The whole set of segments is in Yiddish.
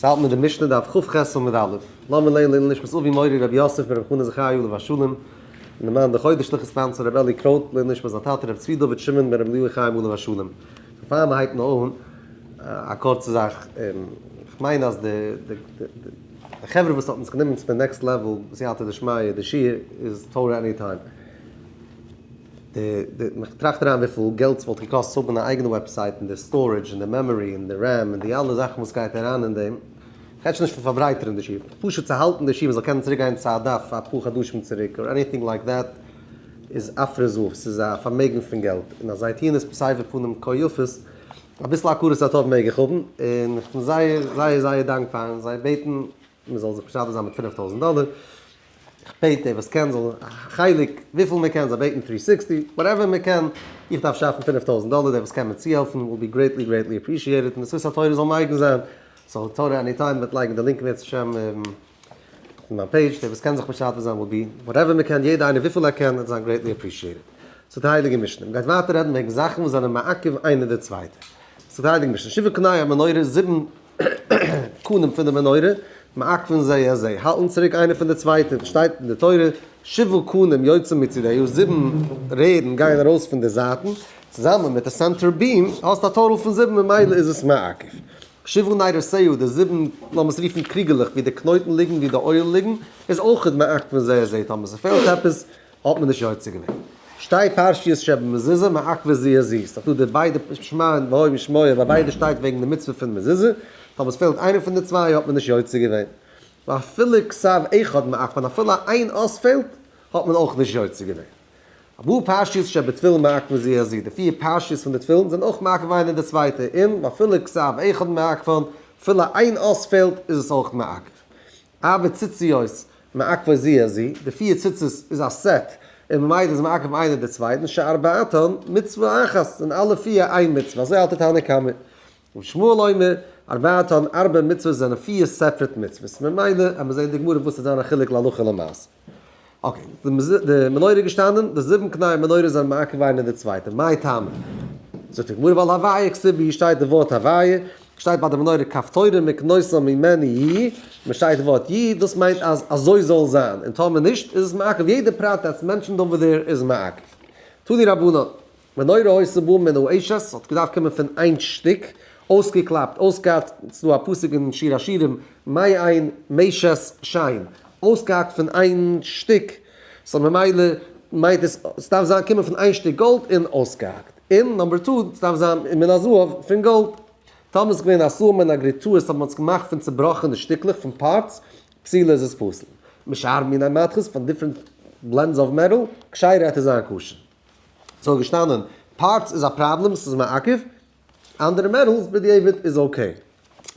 ס'האלט מיט די משנה דף כ"ח עמוד א'. לאמיר לערנען לעילוי נשמת אבי מורי רבי יוסף בן רבי חנא זכרי' עליו השלום, און די מאן די חודש'ליכע sponsor רבי אלי קרויט, לעילוי נשמת זיין טאטע רבי צבי דוד שמעון בן רבי אליהו חיים עליו השלום. so פאר מ'הייבט נאר אן, א קורצע זאך, כ'מיין אז די די די חברה וואס האט אונז גענומען צו די next level בסייעתא דשמיא די שיעור איז תורה עני טיים. די די מ'טראכט אריין וויפיל געלט ס'וואלט געקאסט צו האבן א אייגענע website און די storage און די memory און די RAM און די אלע זאכן וואס גייט אריין אין דעם, כ'רעד שוין נישט פון פארברייטערן די שיעור, פשוט צו האלטן די שיעור מ'זאל קענען צוריק גיין צו א דף אפאר חדשים צוריק or anything like that איז עפרות זהב, ס'איז א פארמעגן פון געלט, און אז זיי טוען עס בסבר פנים כה יפות, אביסל הכרת הטוב מעג איך האבן, און כ'בין זייער זייער זייער דאנקבאר, און זיי בעטן מ'זאל זיך משתדל זיין מיט 5000 דאלער. כ'בעט דער וואס קען זאל א חלק וויפיל מען קען זאל בעטן three sixty, whatever מען קען, איך דארף שאפן 5000 דאלער, דער וואס קען מיר צוהעלפן will be greatly greatly appreciated, און די זכות התורה זאל מגין זיין, so תורה עני time וועט לייגן די link אם ירצה השם אויף מיין page, דער וואס קען זיך משתתף זיין will be whatever מען קען, יעדער איינער וויפיל ער קען וועט זיין greatly appreciated. so די הייליגע משנה, מען גייט ווייטער רעדן וועגן זאכן וואס זענען מעכב איינער די צווייטע. so די הייליגע משנה, שבעה קני המנורה, זיבן קנים פון די מנורה, מעכבין זה את זה, האלטן צוריק איינער פון די צווייטע, דאס שטייט אין די תורה, שבעה קנים יוצאים מצידיה, זיבן רערן גייען ארויס פון די זייטן, צוזאמען מיט די center beam, האסט א total פון זיבן ממילא איז עס מעכב. שבעה נרותיה, די זיבן, לאמיר עס רופן קריגעלעך, ווי די קנויטן ליגן, ווי די oil ליגן, איז אויכעט מעכבין זה את זה, טאמער ס'פעלט עפעס, האט מען נישט יוצא געווען. שתי פרשיות שבמזוזה מעכבות זו את זו, ס'דאך דא די ביידע שמע און והיה אם שמוע, ביי ביידע שטייט וועגן די מצוה פון מזוזה, טאמער עס פעלט איינע פון די צוויי האט מען נישט יוצא געווען. ואפילו כתב אחד מעכבן, אפילו איין אות פעלט האט מען אויך נישט יוצא געווען. ארבע פרשיות שבתפילין מעכבות זו את זו, די פיר פרשיות פון די תפילין זענען אויך מעכב איינע די צווייטע, און ואפילו כתב אחד מעכבן, אפילו איין אות פעלט איז עס אויך מעכב. ארבע ציציות מעכבות זו את זו, די פיר ציצית איז א set, און ממילא איז מעכב איינער די צווייטן, שארבעתן מצוה אחת, זענען אלע פיר איין מצוה, אזוי האלט די תנא קמא. רבי ישמעאל אומר, ארבעתן ארבע מצוות זענען פיר separate מצוות, ממילא עמער זעהן די גמרא וואס איז זיין א חילוק להלכה למעשה. okay, די מנורה איז געשטאנען, די זיבן קני מנורה זענען מעכב איינער די צווייטע, מאי טעמא? זאגט די גמרא ווייל הוויה כתיב ווי שטייט די ווארט הוויה, שטייט ביי די מנורה כפתורים מקנותם ממנו יהיו, מען שטייט די ווארט יהיו, דאס מיינט אז אזוי זאל זיין, און טאמער נישט איז עס מעכב, יעדע פרט that's mentioned over there איז מעכב. תנו רבנן, מנורה היתה באה מן העשת, האט געדארפט קומען פון איין שטיק, אויסגעקלאפט, אויסגעהאקט, ס'איז דא א פסוק אין שיר השירים, מעין משת שן, אויסגעהאקט פון איין שטיק, so ממילא מיינט עס, ס'דארף זיין קומען פון איין שטיק גאלד און אויסגעהאקט. און number two, ס'דארף זיין מן הזהב, פון גאלד. טאמער איז געווען עשוה מן הגריטאות האט מען עס געמאכט פון צובראכענע שטיקלעך פון parts, פסולה איז עס פסול. משאר מיני מתכות פון different blends of metal, כשרה העט עס זיין כשר. ס'איז געשטאנען parts איז א פראבלעם, ס'איז מעכב, אנדערע metals בדיעבד איז okay.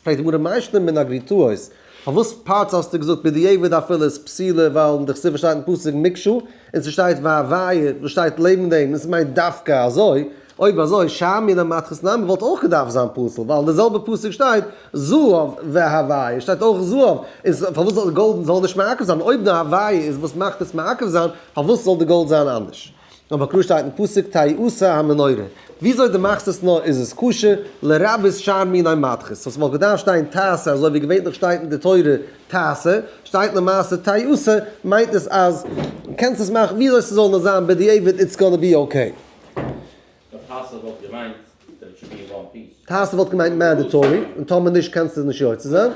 פרעגט די גמרא מאי שנא מן הגריטאות, פארוואס parts האסטו געזאגט בדיעבד אפילו איז פסולה ווייל אין די כתובה שטייט אין פסוק מקשה און ס'שטייט והוויה וואס שטייט לעבן דעם און ס'מיינט דווקא אזוי, אויב אזוי שאר מיני מתכות נמי וואלט אויך געדארפט זיין פסול ווייל אין די זעלבע פסוק שטייט זהב והוויה שטייט אויך זהב, איז פארוואס זאל גאלד זאל נישט מעכב זיין אויב די הוויה איז וואס מאכט עס מעכב זיין פארוואס זאל די גאלד זיין אנדערש? אבער קלאר שטייט אין פסוק תיעשה המנורה, וויאזוי דו מאכסט עס נאר איז עס כשר, לרבות שאר מיני מתכות, so ס'וואלט געדארפט שטיין תעשה אזוי ווי געווענליך שטייט אין די תורה תעשה, שטייט למעשה תיעשה, מיינט עס אז קענסט עס מאכן וויאזוי ס'זאל נאר זיין בדיעבד it's gonna be okay. תעשה וואלט געמיינט that it should be in one piece. תעשה וואלט געמיינט mandatory, און טאמער נישט קענסטו עס נישט יוצא זיין.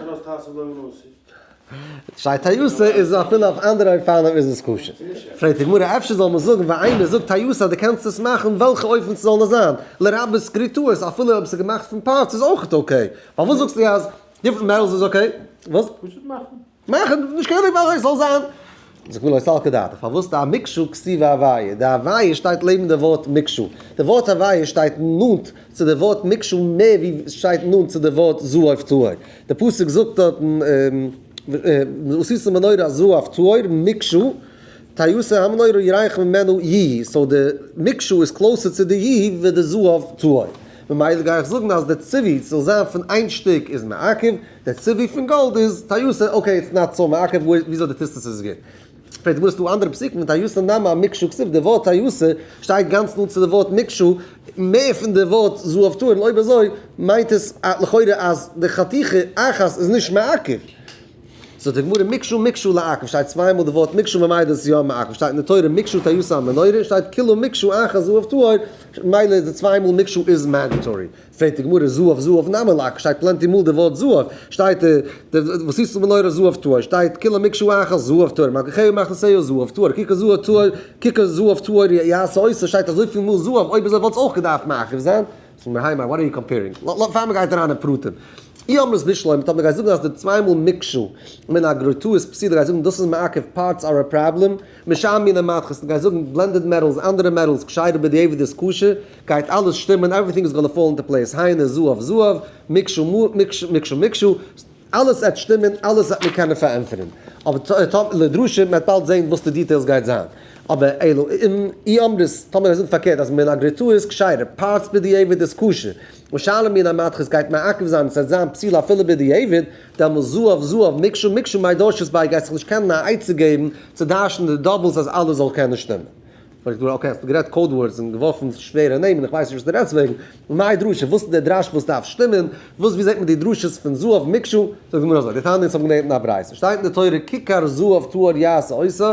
שטייט תיעשה איז אפילו אויף אנדערע אופנים איז עס כשר. פרעגט די גמרא אפשר זאל מען זאגן ווען איינער זאגט תיעשה אז דו קענסט עס מאכן וועלכע אופן ס'זאל נאר זיין, לרבות גריטאות אפילו אויב ס'איז געמאכט פון parts איז אויכעט okay. פארוואס זאגסטו אז different metals איז okay? וואס? פשוט מאכן. מאכן, נישט קיין חילוק וועלכע ס'זאל זיין. זאגט מיר לא סלקא דעתך, פארוואס דאמקשה כתיב הוויה? די הוויה שטייט לעבן די ווארט מקשה. די ווארט הוויה שטייט נאנט צו די ווארט מקשה מער ווי עס שטייט נאנט צו די ווארט זהב טהור. די פסוק זאגט דארטן ועשית מנורת זהב טהור מקשה תיעשה המנורה ירך ממנה יהיו, so די מקשה איז closer צו די יהיו ווי די זהב טהור. ממילא גיי איך זאגן אז די ציווי ס'זאל זיין פון איין שטיק איז מעכב, די ציווי פון גאלד איז תיעשה, okay it's not so מעכב וויאזוי דו טוסט עס איז גוט. פרעגט די גמרא ס'דא אנדערע פסוקים וטייסא נמי אמקשו כתיב, די ווארט טייסא שטייט גאנץ נאנט צו די ווארט מקשה, מער פון די ווארט זהב טהור, און אויב אזוי מיינט עס לכאורה אז די חתיכה אחת איז נישט מעכב. זאגט די גמרא מקשה מקשה לעכב, שטייט צוויי מאל די ווארט מקשה ממילא איז עס יא מעכב, שטייט אין די תורה מקשה תעשה המנורה, שטייט כולה מקשה אחת זהב טהור, ממילא איז די צוויי מאל מקשה איז mandatory. פרעגט די גמרא זהב זהב נמי לעכב, שטייט plenty מאל די ווארט זהב, שטייט די ועשית מנורה זהב טהור, שטייט כולה מקשה אחת זהב טהור, מלקחיה ומכניסיה זהב טהור, ככר זהב טהור, ככר זהב טהור יעשה אותה, שטייט אזויפיל מאל זהב, אויב אזוי וואלט עס אויך געדארפט מעכב זיין. זאג מיר היי what are you comparing? פאר מ'גייט אריין אין פרטים. אי אמרת בשלמא, טאמער גייסט זאגן אז די צוויי מאל מקשה מן הגרוטאות פסולה גייסט זאגן דאס איז מעכב parts are א פראבלעם, משאר מיני מתכות און גייסט זאגן blended metals אנדערע metals כשרה בדיעבד איז כשר, גייט אלעס שטימען everything is gonna fall into place היינו זהב זהב, מקשה מקשה מקשה, אלעס עט שטימען אלעס עט מען קענען פארענטפערן. אבער לדרשה מען וועט באלד זען וואס די details גייט זיין. אבער אלא אם אי אמרת, טאמער ער זאגט פארקערט אז מן הגרוטאות כשרה, parts בדיעבד איז כשר, ושאר מיני מתכות גייט מעכב זיין און ס'וועט זיין פסול אפילו בדיעבד, דעמאלס זהב זהב מקשה מקשה מאי דרשת ביה גייט זיך נישט קענען א עצה געבן צו דרש'ן די doubles אז אלעס זאל קענען שטימען. פרעגט די גמרא okay האסט גערעדט code words און געווארפן שווערע נעמען איך ווייס נישט וואס דו רעדסט וועגן, מאי דרשה וואס איז דער דרש וואס דארף שטימען, וואס ווי זעט מען די דרשות פון זהב מקשה, זאגט די גמרא אזוי, דתניא אונז האבן געלערנט אין א ברייתא שטייט אין די תורה ככר זהב טהור יעשה אותה,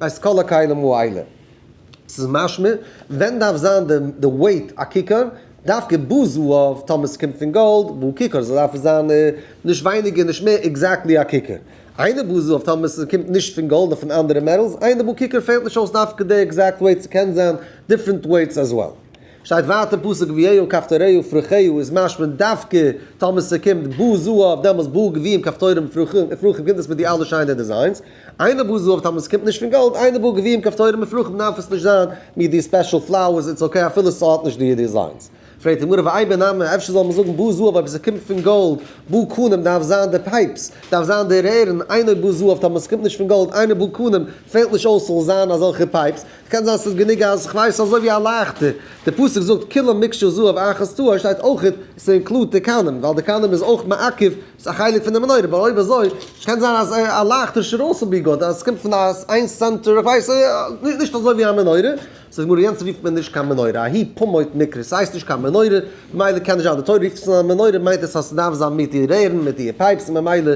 את כל הכלים האלה. ס'איז משמע, ווען דארף זיין די weight א ככר? דווקא בזהב, טאמער ס'קומט פון גאלד, בככר, סאו דארף עס זיין נישט ווייניגער נישט מער exactly א ככר. אינו בזהב, טאמער ס'קומט נישט פון גאלד נאר פון אנדערע metals, אינו בככר פעלט נישט אויס דווקא די exact weight, ס'קען זיין different weights as well. שטייט ווייטער פסוק גביעיה כפתוריה פרחיה איז משמע דווקא טאמער ס'קומט בזהב דעמאלס בגביעים כפתורים ופרחים קומט עס מיט די אלע שיינע designs. אינו בזהב טאמער ס'קומט נישט פון גאלד, אינו בגביעים כפתורים ופרחים דארף עס נישט זיין מיט די special flowers, it's okay אפילו ס'האט נישט די designs. פרעגט די גמרא ואימא נמי אפשר זאל מען זאגן בזהב אויב ס'קומט פון גאלד, בקנים דארף זיין די pipes, דארף זיין די רערן, אינו בזהב טאמער ס'קומט נישט פון גאלד, אינו בקנים פעלט נישט אויס ס'זאל זיין אזעלכע pipes, קען זיין ס'איז גענוג אז כ'ווייס אזוי ווי א לייכטער, די פסוק זאגט כולה מקשה זהב אחת טהור שטייט אויכעט ס' include די קנים ווייל די קנים איז אויך מעכב ס'איז א חלק פון די מנורה אבער אויב אזוי קען זיין אז א לייכטער should also be good אז ס'קומט פון א איין center איך ווייס נישט אזוי ווי א מנורה זאגט די גמרא יענץ רופט מען נישט קיין מנורה ההיא פמוט מיקרי ס'הייסט נישט קיין מנורה ממילא קען נישט זיין די תורה רופט עס אן א מנורה מיינט עס אז ס'דארף זיין מיט די רערן מיט די pipes ממילא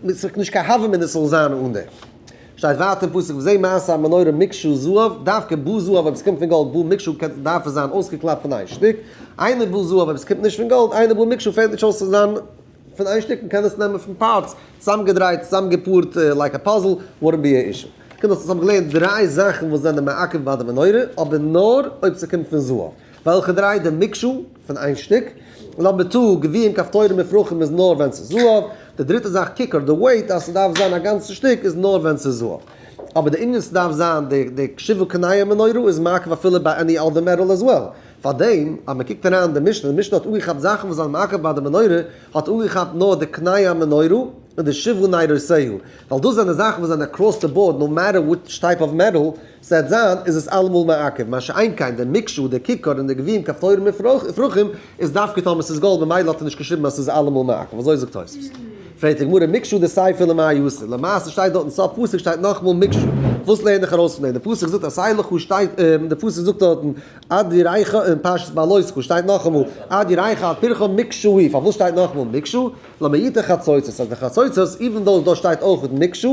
ס'איז נישט קיין הוה אמינא ס'זאל זיין אן דעם. שטייט ווייטער אין פסוק וזה מעשה המנורה מקשה זהב, דווקא בזהב אויב ס'קומט פון גאלד במקשה קען דארף עס זיין אויסגעקלאפט פון איין שטיק, אינו בזהב אויב ס'קומט נישט פון גאלד אינו במקשה פעלט נישט אויס צו זיין פון איין שטיק מ'קען עס נעמען פון parts צוזאמגעדרייט צוזאמגעפארט like a puzzle wouldn't be a issue. קומט אויס אונז האבן געלערנט דריי זאכן וואס זענען מעכב ביי די מנורה אבער נאר אויב ס'קומט פון זהב. וועלכע דריי? די מקשה פון איין שטיק. number two, גביעים כפתורים ופרחים איז נאר ווען ס'איז זהב. די דריטע זאך ככר, די weight אז ס'דארף זיין א גאנצע שטיק איז נאר ווען ס'איז זהב. אבער די ענין ס'דארף זיין די שבעה קני המנורה איז מעכב אפילו ביי any other metal as well. פארדעם אז מ'קוקט אריין אין די משנה, די משנה האט אנגעכאפט זאכן וואס זענען מעכב ביי די מנורה, האט אנגעכאפט נאר די קני המנורה און די שבעה נרותיה. ווייל דאס זענען זאכן וואס זענען across the board no matter which type of metal ס'וועט זיין איז עס אלעמאל מעכב, מה שאין כן די מקשה, די ככר און די גביעים כפתורים ופרחים איז דווקא טאמער ס'איז גאלד ממילא האט ער נישט געשריבן אז ס'איז אלעמאל מעכב, אזוי זאגט תוספות. פרעגט די גמרא מקשה דסיפא למאי אתא, למעשה שטייט דארט אין סוף פסוק שטייט נאכאמאל מקשה, וואס לערן איך ארויס פון דעם? די פסוק זאגט עשה לך שטייט די פסוק זאגט דארטן עד ירך אין פרשת בהעלותך שטייט נאכאמאל עד ירך עד פרחה מקשה היא, פארוואס שטייט נאכאמאל מקשה? למעוטי חצוצרות, אז די חצוצרות, even though דא שטייט אויך מקשה,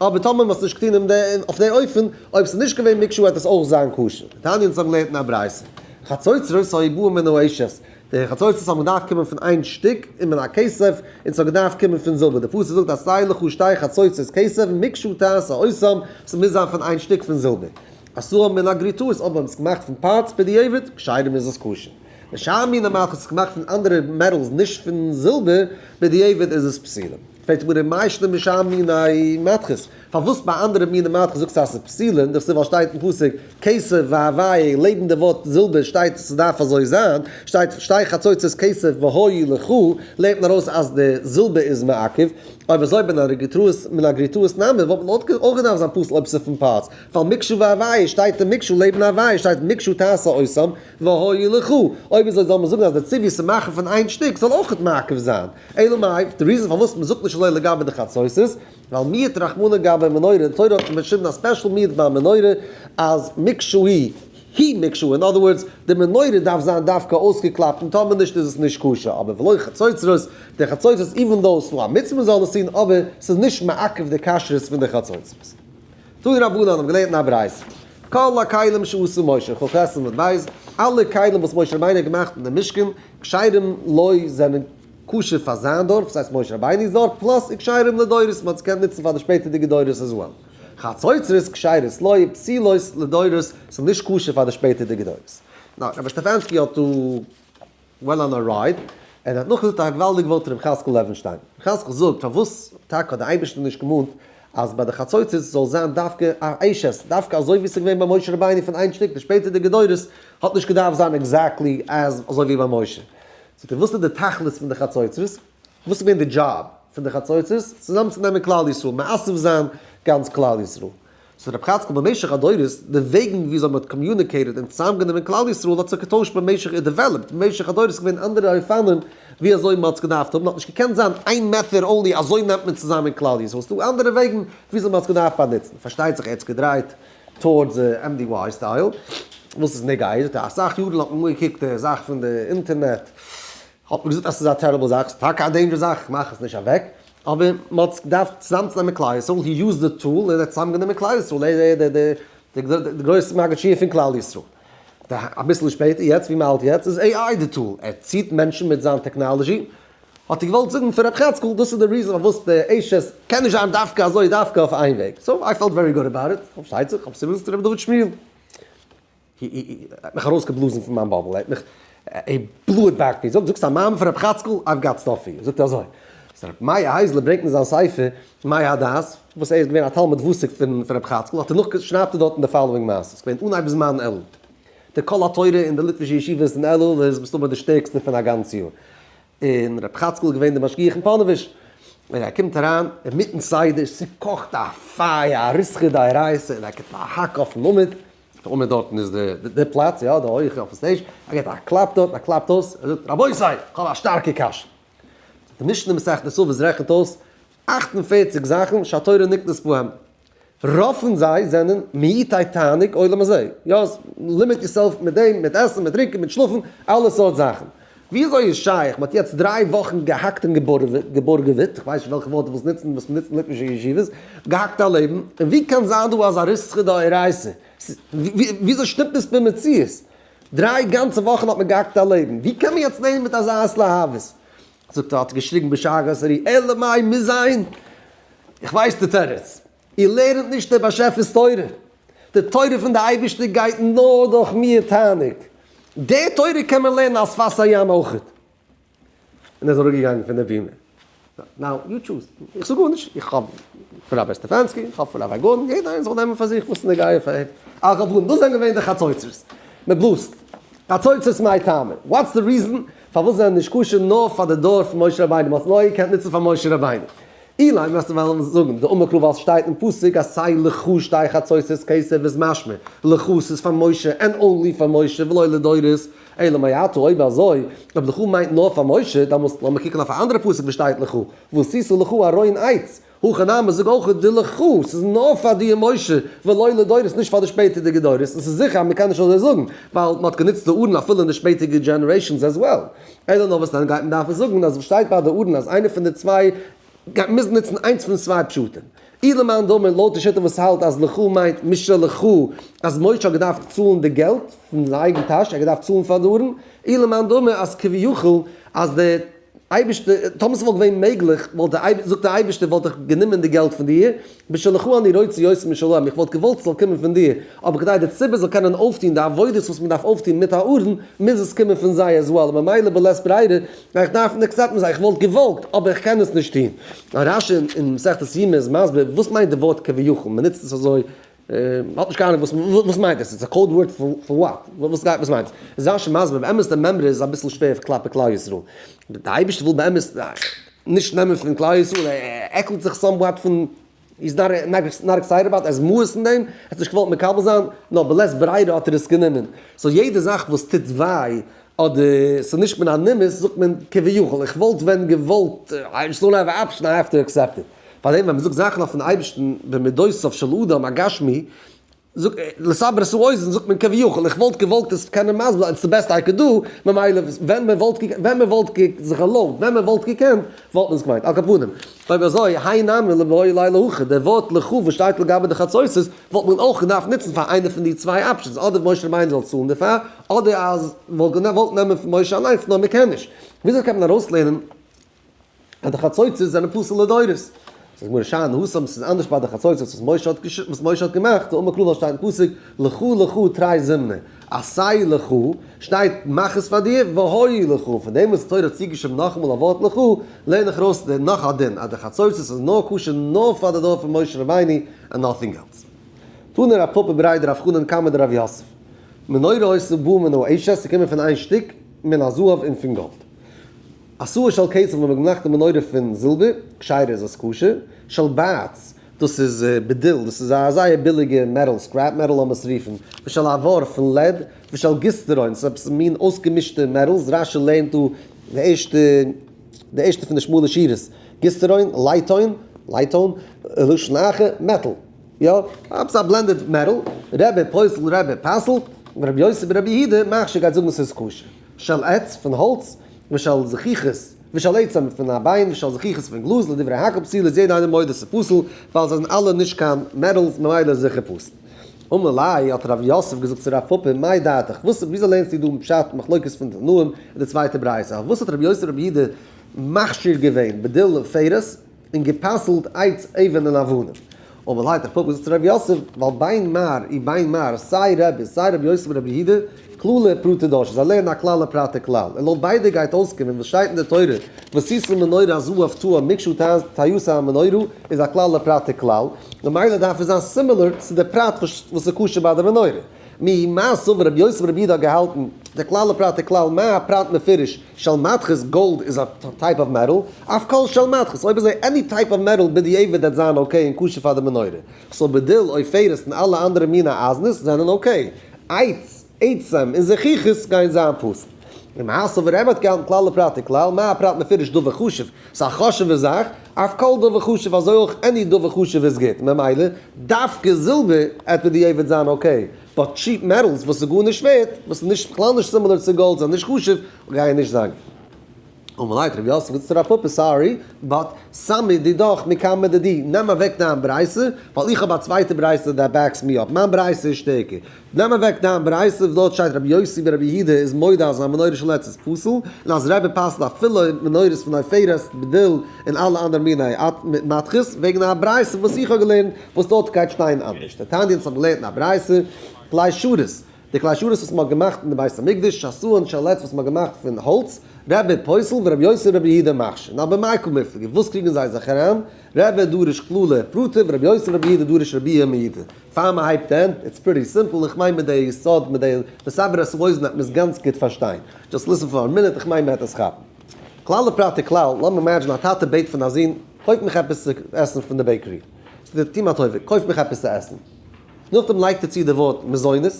אבער טאמער מ'האט עס נישט געטון אויף די אופן, אויב ס'איז נישט געווען מקשה וועט עס אויך זיין כשר. תניא אונז האבן געלערנט אין א ברייתא, חצוצרות היו באין מן העשת, די חצוצרות האבן געדארפט קומען פון איין שטיק, און מן הכסף, און ס'האט געדארפט קומען פון זילבער, די פסוק זאגט עשה לך שתי חצוצרות כסף, מקשה תעשה אותם, ס'מוז זיין פון איין שטיק פון זילבער. עשאום מן הגרוטאות, אויב האבן עס געמאכט פון parts בדיעבד, כשרים איז עס כשר. ושאר מיני מתכות איז געמאכט פון אנדערע metals נישט פון זילבער, בדיעבד איז עס פסולים. פרעגט די גמרא מאי שנא משאר מיני מתכות, פארוואס ביי אנדערע מיני מתכות זאגסטו אז ס'איז פסולים, דאס איז ווייל שטייט אין פסוק כסף והוי' לעבן די ווארט זילבער שטייט ס'דארף אזוי זיין, שטייט שתי חצוצרות כסף והיו לך, לערנט מען ארויס אז די זילבער איז מעכב, אויב אזוי מן הגרוטאות מן הגרוטאות נמי וואלט מען אויך געדארפט זיין פסול אויב ס'איז פון parts, ווייל מקשה והוי' שטייט אין מקשה לעבן הוי' שטייט מקשה תעשה אותם, והיו לך, אויב אזוי זאל מען זאגן אז די ציווי צו מאכן פון איין שטיק זאל אויכעט מעכב זיין, אלא מאי, די reason פארוואס מען זאגט נישט נישט אזוי לגבי די חצוצרות? ווייל מיעט רחמנא גבי מנורה, די תורה האט באשריבן א special מיעוט ביי מנורה אז מקשה היא, היא מקשה, in other words, די מנורה דארף זיין דווקא אויסגעקלאפט און טאמער נישט איז עס נישט כשר, אבער ולא חצוצרות, די חצוצרות even though ס'דא א מצוה מ'זאל עס טון אבער ס'איז נישט מעכב די כשרות פון די חצוצרות. תנו רבנן האבן געלערנט אין א ברייתא, כל הכלים שעשה משה, כ ח עמוד ב', אלע כלים וואס משה רבינו האט געמאכט אין די משכן, כשרים לו זענען כשר פאר זיין דור, וואס הייסט משה רבינו'ס דור, plus וכשרים לדורות, מ'האט עס געקענט נוצן פאר די שפעטערדיגע דורות as well. חצוצרות כשרות לו, פסולות לדורות, ס'איז נישט כשר פאר די שפעטערדיגע דורות. now, רבי סטעפאנסקי האט דא went on a ride, און ער האט נאכגעזאגט א געוואלדיג ווארט רבי חזקאל לעווענשטיין. רבי חזקאל זאגט, פארוואס טאקע האט דער אייבערשטער נישט געמאנט אז ביי די חצוצרות זאל זיין דווקא א עשת, דווקא אזוי ווי ס'איז געווען ביי משה רבינו פון איין שטיק, די שפעטערדיגע דורות האט נישט געדארפט זיין exactly as אזוי ווי ביי משה. זאגט ער, וואס איז די תכלית פון די חצוצרות? וואס איז געווען די דזשאב פון די חצוצרות? צוזאמצונעמען כלל ישראל, מאסף זיין גאנץ כלל ישראל. so רב חצקל במשך הדורות, די וועגן וויאזוי מ'האט communicated און צוזאמגענומען כלל ישראל האט זיך געטוישט במשך און developed במשך הדורות, איז געווען אנדערע אופנים ווי אזוי מ'האט עס געדארפט האבן, האט נישט געקענט זיין איין method only אזוי נעמט מען צוזאמען כלל ישראל, ס'איז דא אנדערע וועגן וויאזוי מ'האט עס געדארפט באנוצן, פארשטייט זיך ער האט עס געדרייט towards די MDY style, וואס איז נוגע, אסאך יארן האט מען אנגעקוקט די זאך פון די אינטערנעט, האט מען געזאגט אז ס'איז א terrible זאך, ס'איז טאקע א dangerous זאך, איך מאך עס נישט אוועק, אבער מען האט געדארפט צוזאמצונעמען כלל ישראל, he used the tool, און ער האט צוזאמגענומען כלל ישראל, ער איז די גרויסע מגיד שיעור פון כלל ישראל. אביסל שפעטער, יעצט ווי מען האלט יעצט, איז AI די tool, ער ציט מענטשן מיט זיין technology, האט ער געוואלט זאגן פאר רב חצקל, דאס איז די reason פארוואס די עשת קען נישט זיין דווקא אזוי דווקא אויף איין וועג, so I felt very good about it, פארשטייט זיך, כ'האב עס איבערגעזאגט צו רבי דוד שמואל. ער האט מיך ארויסגעבלאזן פון מיין bubble, ער האט מיך, ער blew it back מיר, זאגט, זאגסט א מאמר פון רב חצקל, I've got stuff for you, זאגט ער אזוי, אז רבי מאיר הייזלער ברענגט אין זיין ספר מי הדעת, וואס ער איז געווען א תלמיד ותיק פון רב חצקל, האט ער נאך, שרייבט ער דארטן די following מעשה, ס'איז געווען אנהייב זמן אלול, די קול התורה אין די ליטווישע ישיבות אין אלול איז מסתמא די שטערקסטע פון א גאנץ יאר, און רב חצקל איז געווען דער משגיח אין פאנעוויזש, און ער קומט אריין אינמיטן סדר, ס'קאכט א פייער, א ריתחא דאורייתא, און ער גיבט א האק אויפן עמוד, די עמוד דארטן איז די פלאץ, יא, די הויכע אויפן stage, ער גיבט א קלאפ דארט, א קלאפט אויס, ער זאגט, רבותי, איך האב א שטארקע קשיא. די משנה מסכת אבות רעכנט אויס 48 זאכן שהתורה נקנית בהם, רוב פון זיי זענען מעוטי תענוג עולם הזה, יא, limit yourself מיט דעם, מיט עסן, מיט טרינקען, מיט שלאפן, אלע סארט זאכן. וויאזוי איז שייך, מ'האט יעצט 3 וואכן געהאקט און געבורגעוועט, איך ווייס נישט וועלכע ווארט דו ווילסט נוצן, וואס מ'נוצט אין ליטווישע ישיבות, געהאקט א לעבן, און ווי קען זיין דא אזא ריתחא דאורייתא? וויאזוי שטימט עס במציאות? 3 גאנצע וואכן האט מען געהאקט א לעבן, ווי קען מען יעצט לערנען מיט אזא התלהבות? זאגט ער, האט געשריגן בשאגת ארי, אלא מאי מוז זיין, איך ווייס די תירוץ, איר לערנט נישט דער באשעפער'ס תורה, די תורה פון די אייבערשטער גייט נאר דורך מיר תענוג, די תורה קען מען לערנען על שפת הים אויכעט. און ער איז אראפגעגאנגען פון די בימה. now you choose, איך זאג גארנישט, איך האב פון רבי סטעפאנסקי, איך האב פון רבי גארדאן, יעדער איינער זאל נעמען פאר זיך וואס איז נוגע פאר אים. על כל פנים, דאס זענען געווען די חצוצרות. מען בלאזט. חצוצרות מאי טעמא? what's the reason פארוואס זענען נישט כשר נאר פאר די דור פון משה רבינו, מען האט עס נאר געקענט נוצן פאר משה רבינו. אילימא וועסטו וועלן זאגן, דאמר קרא ווייל ס'שטייט אין פסוק עשה לך שתי חצוצרות כסף איז משמע, לך ס'איז פאר משה and only פאר משה ולא לדורות, אלא מעתה אויב אזוי, אויב לך מיינט נאר פאר משה, דאמאלס לאמיר קוקן אויף א אנדערע פסוק וואס שטייט לך, ועשית לך ארון עץ, הכא נמי זאג אויך די לך, ס'איז נאר פאר דיר משה, ולא לדורות נישט פאר די שפעטערדיגע דורות, און ס'איז זיכער אז מ'קען נישט אזוי זאגן, ווייל מ'האט גענוצט די ארון אפילו אין די שפעטערדיגע generations as well. אלא נאר וואס דען גייט מען דארפן זאגן אז וואס שטייט ביי די ארון אז איינער פון די צוויי גייט מוזן נוצן איינס פון צוויי פשטים. אי למאן דאמר לויט די שיטה וואס האלט אז לך מיינט משלך אז משה האט געדארפט צאלן די געלט פון זיין אייגן טאש, ער האט געדארפט צאלן פאר די ארון, אי למאן דאמר אז כביכול אז די אייבערשטער, טאמער ס'וואלט געווען מעגליך, וואלט די אייבערשטער, זאגט דער אייבערשטער, וואלט איך גענומען די געלט פון דיר, בשלך אני רוצה יותר משלהם, איך וואלט געוואלט ס'זאל קומען פון דיר, אבער כדי די ציבור זאל קענען אויפטון די עבודות וואס מ'דארף אויפטון מיט א ארון, מוז עס קומען פון זיי as well, ממילא בלית ברירה, גיי איך דארפן accept ן זיי, איך וואלט געוואלט, אבער איך קען עס נישט טון. רש"י אין מסכת יומא איז מסביר וואס מיינט די ווארט כביכול, מ'נוצט עס אזוי מ'האט נישט קיין אהנונג וואס וואס מיינט עס, it's a code word for what, וואס גייט וואס מיינט עס? איז רש"י מסביר, באמת די מימרא איז אביסל שווער כלפי כלל ישראל, די אייבערשטער וויל באמת נישט נעמען פון כלל ישראל, ער עקלט זיך somewhat פון, he's not excited about, ער איז מואס אין דעם, ער האט נישט געוואלט מקבל זיין, נאר בלית ברירה האט ער עס גענומען, so יעדע זאך וואס טוט וויי. אדער ס'איז נישט מן הנימוס, זאגט מען כביכול, איך וואלט ווען געוואלט, I just don't have a option, I have to accept it. פארדעם ווען מ'זאגט זאכן אויפן אייבערשטן במידותיו של אדם הגשמי, זאגט לסבר את האוזן זאגט מען כביכול, איך וואלט געוואלט עס קענען מסביר זיין, it's the best I could do, ממילא ווען מען וואלט ווען מען וואלט זיך ערלויבט, ווען מען וואלט געקענט, וואלט מען עס געמיינט. על כל פנים, אויב אזוי, האי נמי לבעי ליה להכי, דער ווארט לכו וואס שטייט לגבי די חצוצרות, וואלט מען אויך געדארפט נוצן פאר איינע פון די צוויי options, אדער משה רבינו זאל צאלן דערפאר, אדער אז מ'וואלט געוואלט נעמען פון משה אליינס, נאר מ'קען נישט. וויאזוי קען מען ארויסלערנען אז די חצוצרות זענען פסול לדורות? זאגט גמרא שאני התם, ס'איז אנדערש ביי די חצוצרות וואס משה האט וואס משה האט געמאכט, דאמר קרא ווייל שטייט אין פסוק לכו לכו תרי זימני, עשה לכו, שטייט מאך עס פאר דיר, והיה לכו, פון דעם וואס די תורה האט צוגעשריבן נאכאמאל א ווארט לכו, לערן איך ארויס נאך א דין אז די חצוצרות איז נאר כשר נאר פאר די דור פון משה רבינו and nothing else. תנא רב פפא בריה דרב חנן קמיה דרב יוסף. מנורה היתה באה מן העשת, ס'קומען פון איין שטיק, מן הזהב און פון גאלד. עשאה של כסף האט מען געמאכט די מנורה פון זילבער, כשרה איז עס כשר, של בעץ, דאס איז בדיל, דאס איז א זייער ביליגע metal, scrap metal לאמיר עס רופן, ושל עבר פון lead, ושל גיסטרון, ס'איז עפעס מין אויסגעמישטע metals, רשי לערנט דא די ערשטע די ערשטע פון די שמאלע שורות, גיסטרון, לייטון, לייטון, לשון אחר, metal, יא, עפעס א blended metal, רבי פוסל רבי פסל'ט, רבי יוסי ברבי יהודה מכשיר גייט זאגן ס'איז כשר. של עץ פון האלץ, ושל זכוכית, ושל עצם פון א ביין, ושל זכוכית פון גלאז, לדברי הכל פסולה איז יעדע איינער מודה ס'איז פסול, ווייל זיי זענען אלע נישט קיין metals ממילא איז זיכער פסול. אמר ליה האט רב יוסף געזאגט צו רב פפא, מאי דעתך, וואס וויאזוי לערנסטו דא פשט מחלוקת פון תנאים אין די צווייטע ברייתא, אויף וואס האט רבי יוסי ברבי יהודה מכשיר געווען בדיל עופרת און גע'פסל'ט עץ אבן און אבנים? אמר ליה האט רב פפא געזאגט צו רב יוסף, ווייל בין מר ובין מר, סיי רבי סיי רבי יוסי ברבי יהודה, כללא ופרטא דרשי, זיי לערנען א כלל ופרט וכלל, און לויט ביידע גייט אויסקומען וואס שטייט אין די תורה, ועשית מנורת זהב טהור מקשה תעשה המנורה, איז א כלל ופרט וכלל, ממילא דארף עס זיין similar צו די פרט וואס איז כשר ביי די מנורה. מיהו מר סבר רבי יוסי ברבי יהודה האט געהאלטן, די כלל ופרט וכלל, מה הפרט מפורש של מתכת, גאלד איז א type of metal, אף כל של מתכת, אויב אזוי any type of metal בדיעבד וועט זיין okay און כשר פאר די מנורה. so בדיל, עופרת און אלע אנדערע מיני אייזנעס זענען okay. עץ, עצם, און זכוכית גייען זיין פסול. און מר סבר רבי האט געהאלטן כלל ופרט וכלל, מה הפרט מפורש דבר חשוב, ס'איז א חשוב'ע זאך, אף כל דבר חשוב אזוי אויך any דבר חשוב איז גוט, ממילא דווקא זילבער עט בדיעבד זיין okay, but cheap metals וואס איז גארנישט ווערט, וואס איז נישט בכלל נישט similar צו גאלד זענען נישט חשוב, גייען נישט זיין גוט. אמר ליה רב יוסף זאגט צו רב פפא sorry, but סמי דידך מקמי דידי, נעם אוועק דיין ברייתא, ווייל איך האב א צווייטע ברייתא that backs me up, מיין ברייתא איז שטערקער. נעם אוועק דיין ברייתא וואס דארט שטייט רבי יוסי ברבי יהודה איז מודה אז א מנורה של עץ איז פסול, און אז רבי פסל'ט אפילו מנורות פון עופרת, בדיל, און אלע אנדערע מיני מתכות, וועגן א ברייתא וואס איך האב געלערנט וואס דארט גייט שטיין אנדערש. דתניא אונז האבן געלערנט אין א ברייתא, כלי שרת, די כלי שרת וואס מ'האט געמאכט אין די בית המקדש, שעשאן של עץ וואס מ'האט געמאכט פון האלץ, רבי פוסל ורבי יוסי ברבי יהודה מכשיר. נא במאי קא מיפלגי, וואס קריגן זיי זיך אריין? רבי דריש כללא ופרטא ורבי יוסי ברבי יהודה דריש ריבויא ומיעוטא. פאר מען הייבט אן, it's pretty simple, איך מיין מיט די יסוד, מיט די לסבר את האוזן וועט מען עס גאנץ גוט פארשטיין. just listen for a minute, איך מיין מען וועט עס כאפן. כלל ופרט וכלל, לאמיר imagine א טאטע בעט פון א זון, קויף מיך עפעס צו עסן פון די bakery. זאגט ער, טו מיר א טובה, קויף מיך עפעס צו עסן. נאכדעם לייגט ער צו די ווארט מזונות,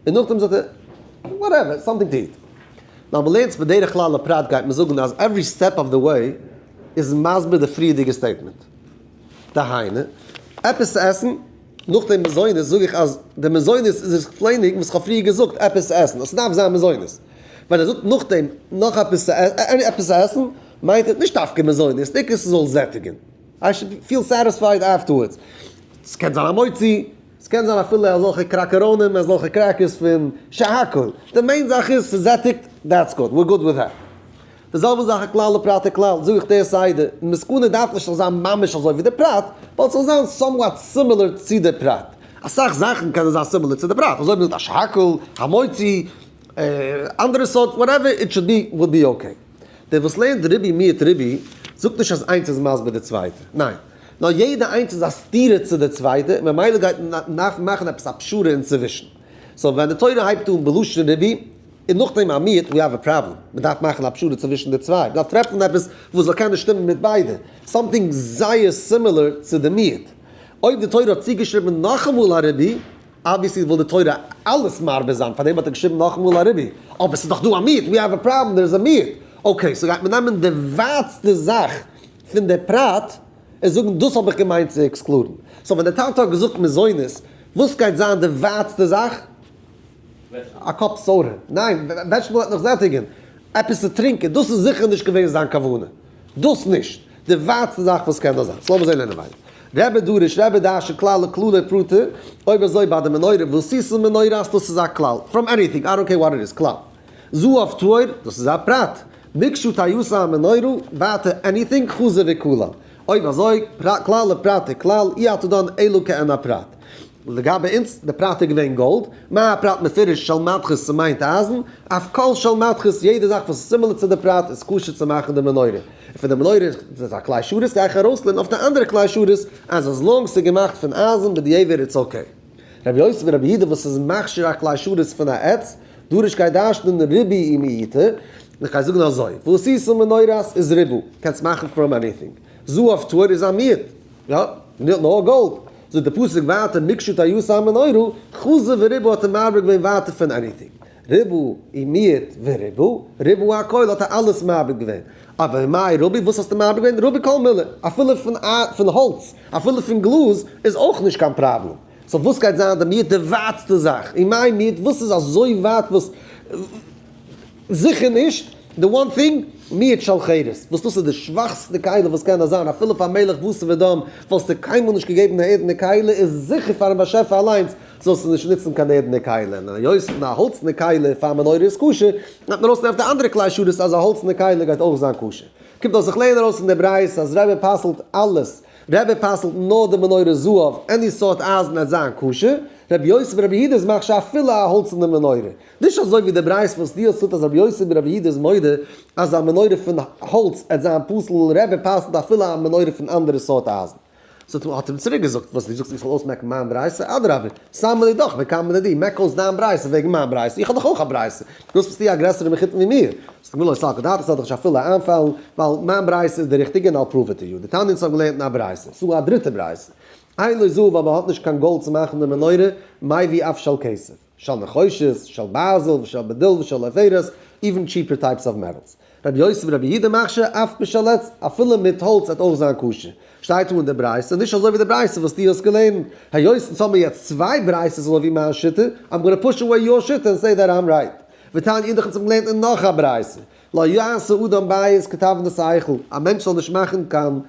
און נאכדעם זאגט ער, whatever, something to eat. נאר מ'לערנט בדרך כלל לפרט גייט מען זאגן אז every step of the way איז מסביר די פריערדיגע statement. דהיינו, עפעס צו עסן, נאך דעם מזונות זאג איך אז די מזונות איז explaining וואס כ'האב פריער געזאגט עפעס צו עסן, אז ס'דארף זיין מזונות. ווען ער זאגט נאכדעם נאך עפעס צו עפעס צו עסן, מיינט ער נישט דווקא מזונות, נישט ס'זאל זעטיגן. I should feel satisfied afterwards. ס'קען זיין א מוציא, ס'קען זיין אפילו אזעלכע קראקעראנים, אזעלכע crackers פון שהכל. די main זאך איז ס'זעטיגט, that's good, we're good with that. די זעלבע זאך א כלל ופרט וכלל, זאג איך דער סדר, מסקנא דארף נישט זאל זיין ממש אזוי ווי די פרט, ווייל ס'זאל זיין somewhat similar צו די פרט. אסאך זאכן קענען זיין similar צו די פרט, אזוי ווי מ'זאגט א שהכל, המוציא, אנדערע סארט, whatever it should be, would be okay. דער וואס לערנט ריבוי מיעוט ריבוי, זאגט נישט אז איינס איז מסביר די צווייטע, ניין. נאר יעדע איינס איז א סתירה צו די צווייטע, און ממילא גייט מען דארפן מאכן עפעס א פשרה אינצווישן. so ווען די תורה הייבט אן בלשון ריבוי, און נאכדעם א מיעוט, we have a problem. מען דארף מאכן א פשרה צווישן די צוויי. מען דארף טרעפן עפעס וואס זאל קענען שטימען מיט ביידע. something זייער similar צו די מיעוט. אויב די תורה האט צוגעשריבן נאכאמאל א ריבוי. Obviously וויל די תורה אלעס מרבה זיין, פארדעם האט ער געשריבן נאכאמאל א ריבוי. אבער ס'איז דאך דא א מיעוט, we have a problem, there is a מיעוט. Okay, so גייט מען נעמען די ווייטסטע זאך פון די פרט און זאגן דאס האב איך געמיינט צו exclude ן. So ווען די טאטע האט געזאגט מזונות, וואס גייט זיין די ווייטסטע זאך? א cup soda. ניין, vegetable וועט נאך זעטיגן. עפעס צו טרינקען, דאס איז זיכער נישט געווען זיין כוונה. דאס נישט. די ווייטסטע זאך וואס קען נאר זיין. So לאמיר זען לערנען ווייטער. רבי דרש, רבי דרש'נט כלל וכללי פרטא, אויב אזוי ביי די מנורה, ועשית מנורת, דאס איז א כלל. From anything, I don't care what it is, כלל. זהב טהור, דאס איז א פרט. מקשה תעשה המנורה, ווייטער anything, חזר וכלל. אויב אזוי, כלל ופרט וכלל, אי אתה דן אלא כעין הפרט. לגבי אונז, די פרט איז געווען גאלד, מה הפרט מפורש של מתכות ס'מיינט אייזן, אף כל של מתכות יעדע זאך וואס איז similar צו די פרט איז כשר צו מאכן די מנורה. און פון די מנורה איז א כלי שרת גיי איך ארויסלערנען אויף די אנדערע כלי שרת אז as long ס'איז געמאכט פון אייזן בדיעבד it's okay. רבי יוסי ברבי יהודה וואס איז מכשיר א כלי שרת פון א עץ, דורש גייט דרש'נען ריבוי ומיעוטא, איך גיי זאגן אזוי, ועשית מנורת איז ריבוי, קענסט מאכן from anything, זהב טהור איז א מיעוט, יא, נאר גאלד, זאגט די פסוק ווייטער מקשה תעשה המנורה, חזר וריבה האט ער מרבה געווען ווייטער פון anything, ריבה ומיעט וריבה, ריבה הכל האט ער אלעס מרבה געווען, אבער מאי ריבוי וואס האסטו מרבה געווען, ריבוי כל מילי, אפילו פון האלץ, אפילו פון גלאז איז אויך נישט קיין פראבלעם, so וואס גייט זיין די מיעוט די ווייטסטע זאך, ומאי מיעוט וואס איז אזוי ווייט וואס זיכער נישט, די one thing, מיעוט של חרס, וואס דאס איז די שוואכסטע כלי וואס קען נאר זיין, אפילו פאר מלך בשר ודם וואלסטו קיינמאל נישט געגעבן א ערדענע כלי, איז זיכער פארן באשעפער אליינס זאלסטו נישט נוצן קיין ערדענע כלי, און היות פון א האלצענע כלי פאר מנורה איז כשר, נעמט מען ארויס אויף די אנדערע כלי שרת אז א האלצענע כלי גייט אויך זיין כשר. קומט אויס איך לערן ארויס פון די ברייתא אז רבי פסל'ט אלעס, רבי פסל'ט נאר די מנורה זהב, any סארט אייזן וועט זיין כשר, רבי יוסי ברבי יהודה איז מכשיר אפילו א האלצענע מנורה. נישט אזוי ווי די ברייתא וואס דו האסט געזאגט אז רבי יוסי ברבי יהודה איז מודה אז א מנורה פון האלץ עט זיין פסול, רבי פסל'ט אפילו א מנורה פון אנדערע סארט אייזן. סאו האט אים צוריק געזאגט, וואס דו זאגסט איך זאל אויסמעקן מיין ברייתא, אדרבה, סמי לדידך וקמי לדידי, מעק אויס דיין ברייתא וועגן מיין ברייתא, איך האב דאך אויך א ברייתא, דאס ביסטו א גרעסערע מחותן ווי מיר. זאגט די גמרא לא סלקא דעתך, ס'זאל דיך נישט אפילו איינפאלן, ווייל מיין ברייתא איז די ריכטיגע און I'll prove it to you. דתניא אונז האבן געלערנט אין א ברייתא, ס'דא א דריטע ברייתא, אין לו זהב ווייל מ'האט נישט קיין גאלד צו מאכן די מנורה, מביא אף של כסף. של נחושת, של ברזל, ושל בדיל ושל עופרת, even cheaper types of metals. רבי יוסי ברבי יהודה מכשיר אף בשל עץ, אפילו מיט האלץ וועט אויך זיין כשר. שטייט דא אין די ברייתא, נישט אזוי ווי די ברייתא וואס דו האסט געלערנט. היות אונז האבן יעצט צוויי ברייתות אזוי ווי מיין שיטה, I'm gonna push away your שיטה and say that I'm right. ותניא אידך אונז האבן געלערנט אין נאך א ברייתא, לא יעשה אדם בית כתבנית ההיכל, א מענטש זאל נישט מאכן קיין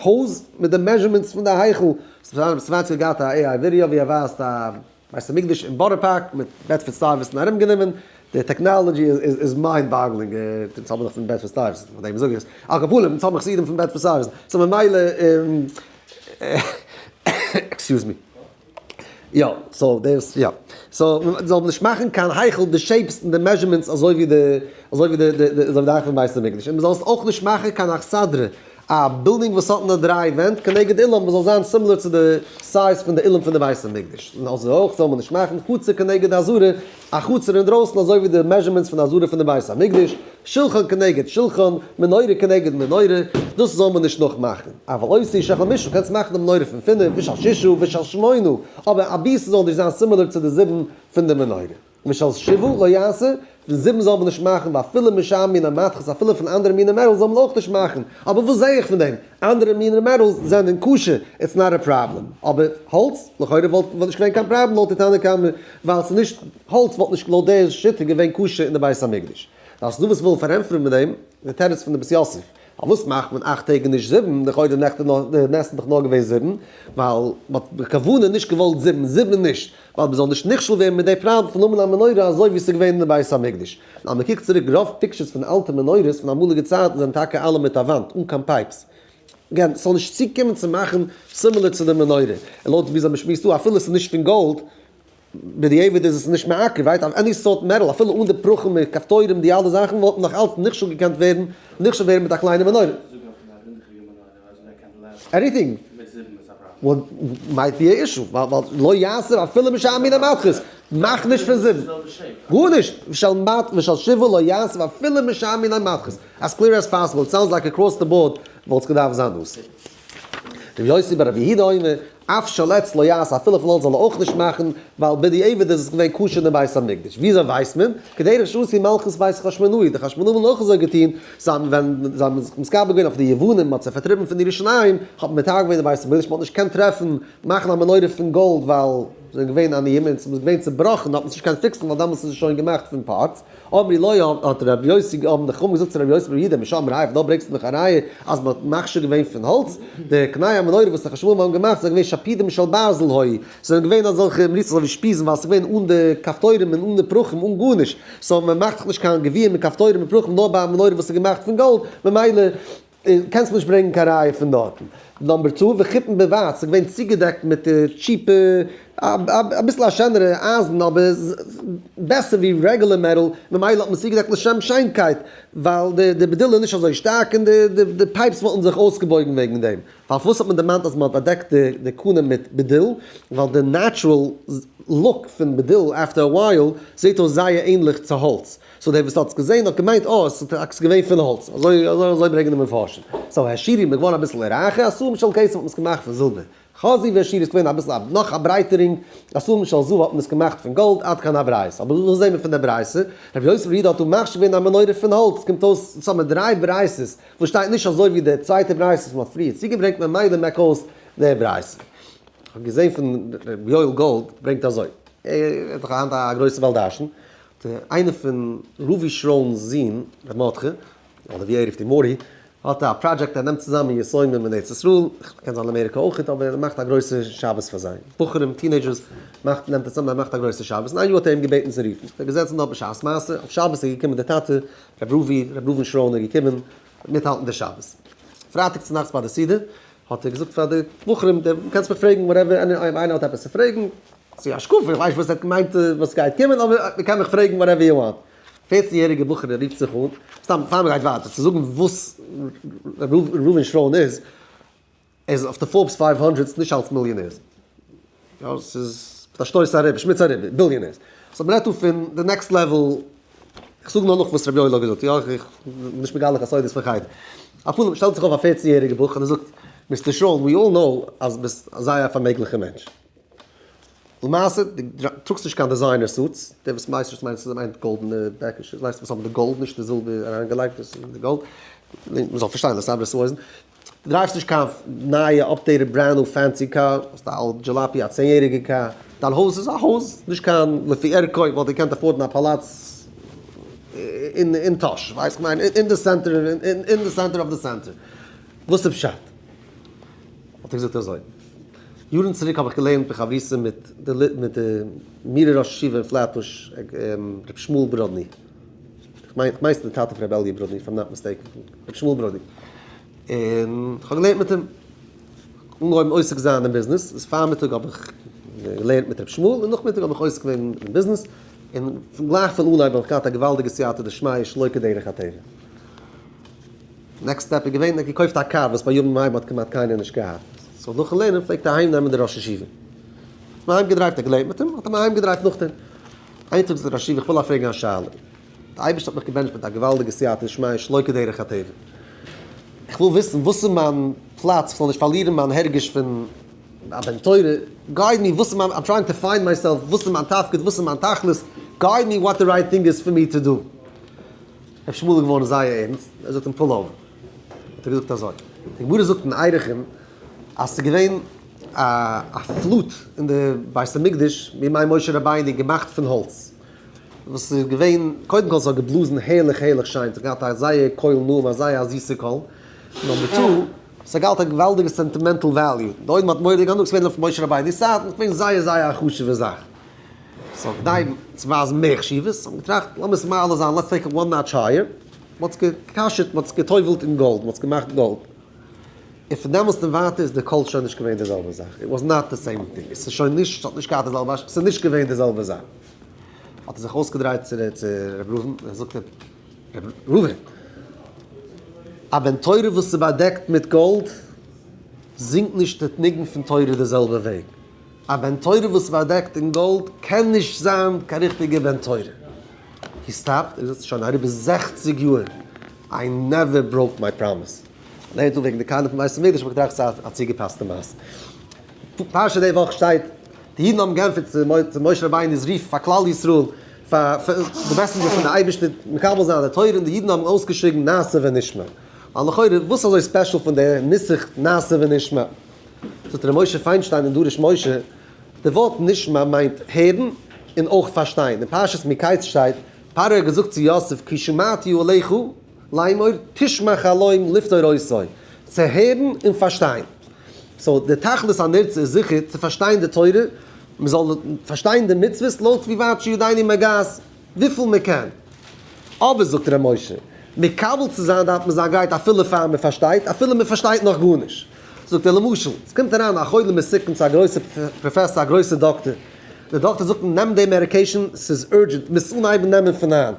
הויז מיט די measurements פון די היכל, ס'ווערט צו געהאט א AI video ווי ער ווייזט א בית המקדש אין בארא פארק מיט בעדפארד סטייוועסאנט ארום גענומען, די technology איז mind boggling, אונז האבן דאך פון בעדפארד סטייוועסאנט פאר דעם זאג איך עס, על כל פנים אונז האבן חסידים פון בעדפארד סטייוועסאנט, so ממילא excuse me. יא, so דאס יא. So מ'זאל נישט מאכן קיין היכל די shapes און די measurements אזוי ווי די אזוי ווי די די אזוי ווי די היכל פון בית המקדש. און מ'זאל עס אויך נישט מאכן קיין אכסדרה, א בילדינג וואס האט נאר דריי ווענט כנגד אולם וואס זאל זיין similar צו די size פון די אולם פון די בית המקדש. און אזוי אויך זאל מען נישט מאכן חצר כנגד עזרה, א חצר אינדרויסן אזוי ווי די measurements פון די עזרה פון די בית המקדש, שלחן כנגד שלחן, מנורה כנגד מנורה, דאס זאל מען נישט נאכמאכן. אבל עושה של חמשה, קענסט מאכן די מנורה פון פינף, ושל ששה, ושל שמונה, אבער אבי ס'זאל נישט זיין similar צו די זיבן פון די מנורה. ושל שבעה לא יעשה, פון זיבן זאל מען נישט מאכן, ואפילו משאר מיני מתכות, אפילו פון אנדערע מיני metals זאל מען אויך נישט מאכן. אבער וואס זע איך פון דעם? אנדערע מיני metals זענען כשר, it's not a problem. אבער האלץ, לכאורה וואלט נישט געווען קיין פראבלעם לויט די תנא קמא, ווייל ס'איז נישט, האלץ וואלט נישט לויט די שיטה געווען כשר אין די בית המקדש. ווייל ס'איז דא וואס ווילן פארענטפערן מיט דעם די תירוץ פון די בית יוסף. פארוואס מאכט מען אכט טעג און נישט זיבן? לכאורה די נעכט די נס איז דאך נאר געווען זיבן, ווייל מ'האט בכוונה נישט געוואלט זיבן, זיבן נישט, ווייל מ'זאל נישט נכשל ווערן מיט די פראבלעם פון האבן א מנורה אזוי ווי ס'איז געווען אין די בית המקדש. נאר מ'קוקט צוריק רוב pictures פון אלטע מנורות פון אמאליגע צייטן זענען טאקע אלע מיט א וואנט, אן קיין pipes. Again, ס'זאל נישט צוקומען צו מאכן similar צו די מנורה. און לויט וויאזוי מ'שמועסט דא, אפילו ס'איז נישט פון גאלד, בדיעבד איז עס נישט מעכב, right? Any סארט metal, אפילו אן די פרחים מיט כפתורים די אלע זאכן וואלטן נאך אלץ נכשל געקענט ווערן, נכשל ווערן מיט א קליינע מנורה. Anything might be a issue, ווייל לא יעשה אפילו משאר מיני מתכות, מאך נישט פון זיבן, גארנישט, ושל מת ושל שבעה לא יעשה אפילו משאר מיני מתכות, as clear as possible, it sounds like across the board וואלט עס געדארפט זיין אסור. רבי יוסי ברבי יהודה אומר, אף של עץ לא יעשה, אפילו פון האלץ זאל ער אויך נישט מאכן, ווייל בדיעבד איז עס געווען כשר אין בית המקדש. וויאזוי ווייסט מען? כדרך שעשו מלכות בית חשמונאי, די חשמונאים האבן אויך אזוי געטון, זיי האבן ווען זיי האבן זיך מתגבר געווען אויף די יוונים, מען האט זיי פארטריבן פון ירושלים, האט מען מתקן געווען די בית המקדש, מען האט נישט געקענט טרעפן מאכן א מנורה פון גאלד ווייל זיי זענען געווען עניים און ס'איז געווען צובראכן האט מען עס נישט געקענט fix ן ווייל דאמאלס איז עס שוין געמאכט פון parts. אמרו לו האט רבי יוסי האבן די חכמים געזאגט צו רבי יוסי ברבי יהודה משם ראיה פון דארט ברענגסטו מיך א ראיה אז מען האט מכשיר געווען פון האלץ, די קני המנורה וואס די חשמונאים האבן געמאכט זענען געווען שפודים של ברזל היו, ס'זענען געווען אזעלכע מריצות אזוי ווי שפיזן ווייל ס'איז געווען אן די כפתורים און אן די פרחים אן גארנישט, so מען מאכט דאך נישט קיין גביע מיט כפתורים און פרחים נאר ביי א מנורה וואס איז געמאכט פון גאלד, ממילא קענסט נישט ברענגן קיין ראיה פון דארטן. number two, וחיפין בבד, ס'איז געווען צוגעדעקט מיט cheap ע, אביסל א שענערע אייזן אבער בעסער ווי רעגולער metal, ממילא האט מען צוגעדעקט לשם שיינקייט, ווייל די בדיל איז נישט אזוי שטארק און די pipes וואלטן זיך אויסגעבויגן וועגן דעם. פארוואס האט מען דערמאנט אז מען האט באדעקט די קנה מיט בדיל? ווייל די natural look פון בדיל after a while זעט אויס זייער ענליך צו האלץ, so דער וואס האט עס געזען האט געמיינט אה עס איז געווען פון האלץ, אזוי אזוי אזוי ברענגען די מפרשים. so העשירו מ'איז געווארן אביסל רייכער, עשאום של כסף האט מען עס געמאכט פון זילבער, חזו והעשירו איז געווען אביסל א נאך א ברייטע רינג, עשאום של זהב האט מען עס געמאכט פון גאלד, עד כאן הברייתא. אבער וואס זעהן מיר פון דער ברייתא? רבי יוסי ברבי יהודה האט דא מכשיר געווען א מנורה פון האלץ, קומט אויס אונז האבן דריי ברייתות וואס שטייט נישט אזוי ווי די צווייטע ברייתא וואס מ'האט פריער צוגעברענגט ממילא מעק אויס די ברייתא. כ'האב געזעהן פון ר' יואל גאלד ברענגט אזוי, ער איז דאך היינט א גרויסע בעל דרשן, איינער פון רובי שראון'ס זון, ר' מרדכי, אדער ווי ער רופט אים מארי, האט א פראדזשעקט ער נעמט צוזאמען יתומים אין ארץ ישראל, קען זיין אמעריקא אויכעט, אבער ער מאכט א גרויסע שבת פאר זיי, בחורים, teenagers, מאכט נעמט ער צוזאמען ער מאכט א גרויסע שבת, און איין יאר האט ער אים געבעטן צו רופן, ער איז געזעצן דארט בשעת מעשה, אויף שבת איז געקומען דער טאטע, ר' רובי, ר' ראובן שראון איז געקומען מיטהאלטן די שבת. פרייטאג צונאכטס ביי די סעודה האט ער געזאגט פאר די בחורים, דו קענסט מיך פרעגן whatever, אויב איינער האט עפעס צו פרעגן, צו השקפה, איך ווייס נישט וואס ער האט געמיינט וואס גייט קומען, אבער מען קען מיך פרעגן whatever you want. פערצן יעריגע בחור רופט זיך אן, סתם פאר מען גייט ווייטער, צו זאגן וואס ר' ראובן שראון איז, ער איז אויף די Forbes 500 נישט אלס מיליאנערס. יא, ס'איז מיט א שטויס אריבער, שמיץ אריבער, billionaires. so מ'רעדט דא פון די next level, איך זאג נאר נאך וואס רבי יואל האט געזאגט, יא, איך בין נישט מגלה קיין סודות פון חדר. א פנים, שטעלט זיך אויף א פערצן יעריגע בחור און ער זאגט, Mister שראון, we all know אז ביסט זייער א פארמעגליכע מענטש. למעשה, דו טראגסט נישט קיין designer suits, דער וואס ווייסט נישט וואס מיינט, מיינט גאלדענע בעקישעס, ווייסט וואס האבן די גאלד, נישט די זילבער אריינגעלייגט, דאס איז די גאלד. מ'זאל פארשטיין, לסבר את האוזן. דו drive סט נישט קיין נייע updated brand new fancy car, האסט א אלט דזשעלאפי א צען יעריגע קאר, דיין הויז איז א הויז, נישט קיין לפי ערכו, וואלט געקענט afford ן א פאלאץ אין טאהש, ווייסט כ'מיין אין די center, אין די center of the center. וואס איז פשט? האט ער געזאגט אזוי, יארן צוריק האב איך געלערנט בחברותא מיט די מיט די מירער ראש ישיבה אין פלעטבוש ר' שמואל ברודני, כ'מיין כ'מיין ס'איז די טאטע פון רבי אלי' ברודני if I'm not mistaken, רבי שמואל ברודני, און כ'האב געלערנט מיט אים, אנגעהויבן עוסק זיין אין ביזנעס, איז פארמיטאג האב איך געלערנט מיט רבי שמואל און נאכמיטאג האב איך עוסק געווען אין ביזנעס, און פון גלייך פון אנהייב האב איך געהאט א געוואלדיגע סייעתא דשמיא שלא כדרך הטבע. next step איז געווען ער האט געקויפט א קאר וואס ביי ימים ההם האט כמעט קיינער נישט געהאט, so נאכן לערנען פלעגט ער אהיים נעמען די ראש ישיבה, האט אים אהיים גע drive ט, ער האט געלערנט מיט אים, האט אים אהיים גע drive ט נאכדעם. איין טאג זאגט דער ראש ישיבה איך וויל אייך פרעגן א שאלה, דער אייבערשטער האט מיך געבענטשט מיט א געוואלדיגע סייעתא דשמיא שלא כדרך הטבע, איך וויל וויסן וואס איז מיין פלאץ איך זאל נישט פארלירן מיין הרגש פון א בן תורה, guide me וואס איז מיין, I'm trying to find myself, וואס איז מיין תפקיד, וואס איז מיין תכלית, guide me what the right thing is for me to do. ר' שמואל איז געווארן זייער ערנסט, ער זאגט אים pull over, האט ער געזאגט אזוי, די גמרא זאגט אין ערכין אז ס'איז געווען א flute אין די בית המקדש בימי משה רבינו געמאכט פון האלץ, וואס איז געווען, קודם כל ס'האט געבלאזן הערליך הערליך שיין, ס'האט געהאט א זייער קול נעים, א זייער א זיסע קול, number two, ס'האט געהאט א געוואלדיגע sentimental value, די עולם האט מורא'דיג הנאה, ס'איז געווען אויף משה רבינו'ס צייטן, ס'איז געווען זייער זייער א חשוב'ע זאך. so כדי צו ווייזן מער חשיבות, האט מען געטראכט לאמיר עס מעלה זיין, let's take it one notch higher, מ'האט עס גע'כשר'ט, מ'האט עס גע'טובל'ט אין גאלד, מ'האט עס געמאכט גאלד. און פון דעמאלסט און ווייטער איז די קול שוין נישט געווען די זעלבע זאך, it was not the same thing, עס איז שוין נישט, עס האט נישט געהאט די זעלבע השפעה, עס איז נישט געווען די זעלבע זאך. האט ער זיך אויסגעדרייט צו ר' ראובן און ער זאגט אים, ר' ראובן, א בן תורה וואס איז באדעקט מיט גאלד, זינגט נישט די ניגון פון תורה די זעלבע וועג. א בן תורה וואס איז באדעקט אין גאלד קען נישט זיין קיין ריכטיגער בן תורה. he stopped, ער זאגט שוין אריבער זעכציג יאר, I never broke my promise. לערנט דא וועגן די כלים פון בית המקדש, האב איך געטראכט ס'איז א צוגעפאסטע מעשה. פרשה די וואך שטייט, די אידן האבן געענטפערט צו משה רבינו'ס רוף פאר כלל ישראל, פאר די messenger פון די אייבערשטער מקבל זיין די תורה, און די אידן האבן אויסגעשריגן נעשה ונשמע. ווייל לכאורה, וואס איז אזוי special פון די נוסח נעשה ונשמע? זאגט ר' משה פיינשטיין אין דרוש משה, די ווארט נשמע מיינט הערן און אויך פארשטיין. אין פרשת מקץ שטייט, פרעה האט געזאגט צו יוסף כי שמעתי אליך לאמור תשמע חלום לפתור אותו, צו הערן און פארשטיין. so די תכלית הנרצה איז זיכער צו פארשטיין די תורה, מען זאל פארשטיין די מצוות לויט ווי ווייט שידינו מגעת, וויפיל מען קען. אבער זאגט ר' משה, מקבל צו זיין דארף מען זיין גרייט אפילו פאר מען פארשטייט, אפילו מען פארשטייט נאך גארנישט. זאגט ער למשל, עס קומט אריין א חולה מסוכן צו א גרויסע פראפעסאר, א גרויסע דאקטער, דער דאקטער זאגט אים נעם די medication, ס'איז urgent, מוזט אנהייבן נעמען פון היינט.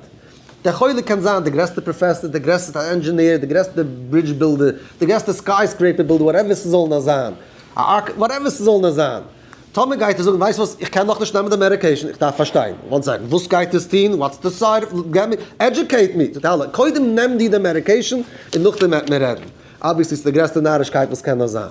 דער חולה קען זיין דער גרעסטער פראפעסאר, דער גרעסטער engineer, דער גרעסטער bridge builder, דער גרעסטער skyscraper builder, whatever ס'זאל נאר זיין, א arch, whatever ס'זאל נאר זיין. טאמער גייט ער זאגן, ווייסט וואס, איך קען נאכנישט נעמען די medication, איך דארף פארשטיין. one second, וואס גייט עס טון, what's the side, געב מיר, educate me. זאגט ער, קודם נעם דיר די medication און נאכדעם וועט מען רעדן. obviously ס'איז די גרעסטע נארישקייט וואס קען נאר זיין.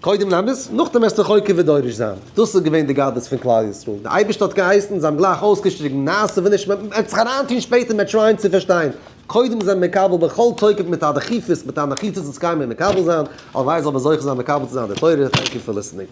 קודם נעם עס, נאכדעם וועסטו חוקר ודורש זיין. דאס איז געווען די גדלות פון כלל ישראל. די אייבערשטער האט געהייסן, זיי האבן גלייך אויסגעשריגן, נעשה ונשמע, מען וועט זיך אריינטון שפעטער, מען וועט try ען צו פארשטיין. קודם זענען מקבל בכל תוקף מיט א דחיפות, מיט א נחיצות און ס'גייען מיר מקבל זיין, הלוואי זאל מען זוכה זיין מקבל צו זיין די תורה, thank you for listening.